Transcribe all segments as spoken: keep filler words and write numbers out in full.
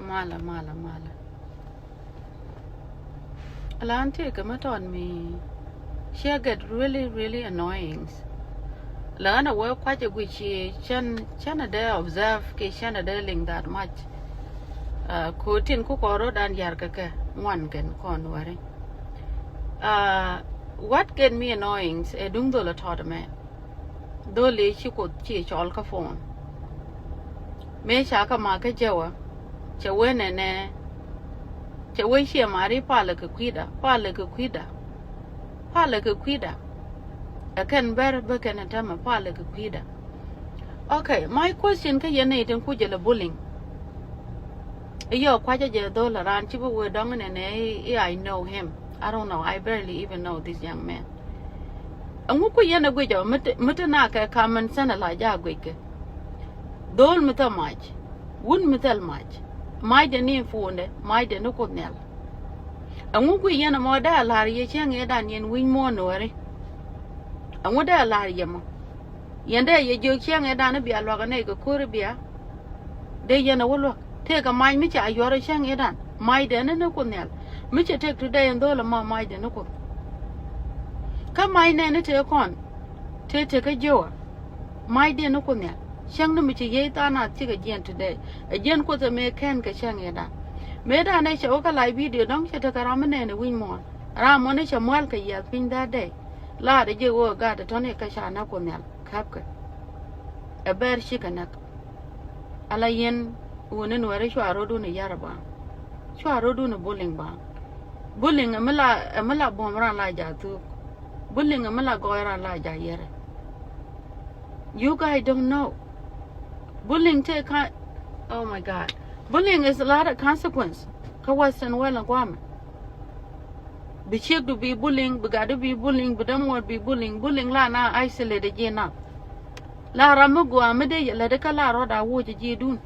Malä, malä, malä. Lan tëëkɛ mi tɔt mi ciɛ get really, really annoying. Lɛ ɣän a wee kuac a guic ci cän, cän a dee observe kiɛ cän a dee liŋ that much. Uh, ko̱ tin ku kɔn rot an yar kɛ kɛ ŋuan kɛn kɔn wari. Uh, what get me annoying ɛ duŋ dhol a tɔt mɛ. Dholi ci Kuoth ci cɔl kä phone. Mëë ca kä ma kä jɛ wä, cɛ wee nɛnɛ, cɛ wee ciɛ mari palɛ kɛ kui̱da, palɛ kɛ kui̱da, palɛ kɛ kui̱da. Ɛ kɛn bɛr bä kɛn ɛ tämɛ palɛ kɛ kui̱da. Okay, my question kä yɛn nɛy tin ku jɛ lɛ bullying. Iyɔ kuacä jɛ dhol a raan ci bi wee dɔŋ nɛnɛ i, I know him. I don't know, I barely even know this young man. Ɛŋu ku yɛn ɛ guic ɔ mi te, mi te na kɛ common sense la ja guic kɛ. Dhol mi thil mac, wut mi thil mac, macdɛ ni puundɛ, macdɛ ni Kuoth Nhial. Ɛŋu guic yɛn ɛmɔ dee a la̱r yɛ cäŋ ëëdan yɛn wi̱ny muɔ̱ɔ̱n nuɔ̱ɔ̱ri. Ɛŋu dee a la̱r yɛ mɔ. Yɛn dee yɛ jiök cäŋ ëëdan i̱ bia luak ɛ nɛy kɛ ko̱r i̱ bia. Dee yɛn ɛ wä luäk tëëkɛ mac mi ca yuɔr ɛ cäŋ ëëdan, macdɛ ni ni Kuoth Nhial. Mi cɛ tëk ti dee yɛn dho̱l ɛmɔ macdɛ ni Kuoth. Kä mac nɛɛni tëë kɔn tëë tëë kä jiöwä. Macdɛ ni Kuoth Nhial. Cäŋ ni mi ci yiey tha̱a̱ŋ nath cikɛ jiɛn ti dee ɛ jiɛn Kuoth ɛ mëë kɛn kɛ cäŋ ëëdan. Mëëdan ɛ cɛ wä kä lac video dɔ̱ŋ cɛ tekɛ ram mi nɛɛni wi̱ny muɔ̱ɔ̱n. Ram mɔni cɛ mual kɛ yiath piny that day. Laat ɛ ji̱ ɣöö gat ɛ tɔ̱ni kä ca näk Kuoth Nhial käpkɛ. Ɛ bɛr cikɛ näk. Ala yɛn wuni nuɛri cua rotdun ɛ yar ɛ baŋ. Cua rotdun ɛ bullying baŋ. Bullying ɛ mi la, ɛ mi la buɔ̱m ran la ja thuk. Bullying ɛ mi la gɔɔy ran la ja yɛrɛ. You guys don't know. Bullying take ki-, oh my God. Bullying is a lot of consequence. Kä Western world in guamɛ. Bi ciekdu bi bullying, bi gatdu bi bullying, bi dämuɔɔr bi bullying. Bullying la na isolate ji̱ na. La ram mi guam mi dee yɛ lät kä la rɔɔd a wuɔc ji̱ dun.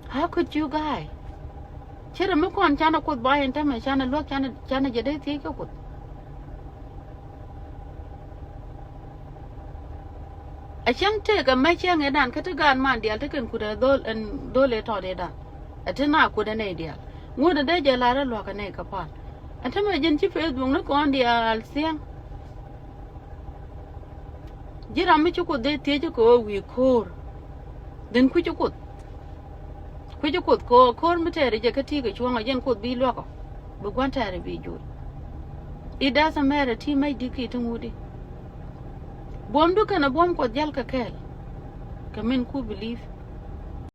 How could you guys? Ce̱t mi kɔn canɛ Kuoth ba yɛn tämɛ canɛ luäk canɛ, canɛ jɛ dee thiec kä Kuoth. A cäŋ tëëk a mɛ cäŋ ëëdan kä ti gaat man diaal ti kɛn kut ɛ dhol ɛn dhol ëë tɔt ëëdan. Ɛ ti na kut ɛ nɛy diaal. Ŋut ɛ dee jɛ lar ɛ luäk ɛ nɛy kɛ pal. Ɛ tämɛ ji̱n ci Facebook ni kɔn diaal thiäŋ. Ji̱ ram mi ci Kuoth dee thiec kɛ ɣöö wi̱i̱ ko̱o̱r. Dhin kui̱ci Kuoth. Kui̱ci Kuoth kɛ ɣöö ko̱o̱r mi tɛɛri jɛ kä ti̱i̱ kɛ cuɔ̱ŋ a jɛn Kuoth bi luäk ɔ. Bi gua̱n tɛɛri bi juul. It doesn't matter ti mec di̱t ki ti ŋut i̱. Buɔ̱mdu kɛnɛ buɔ̱m Kuɔth jäl kɛ kɛɛl. Kɛ min ku believe.